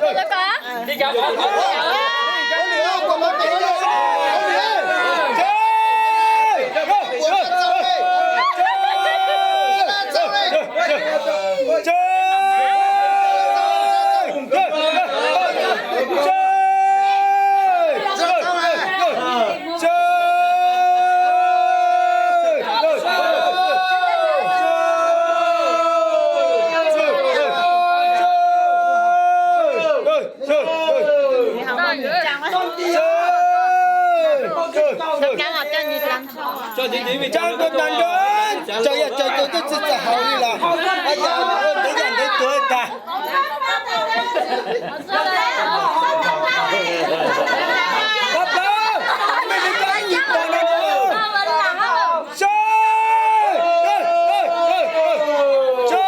Cov kab os, coj nws cab. Cab nws cab nrog, tsaws yog tsaws tus twb tsis txawj haus li los, ua cas ntev yam ntev tuag tag. Pab plaub, mej li koj ib nyuag pog no. Sawv! Sawv!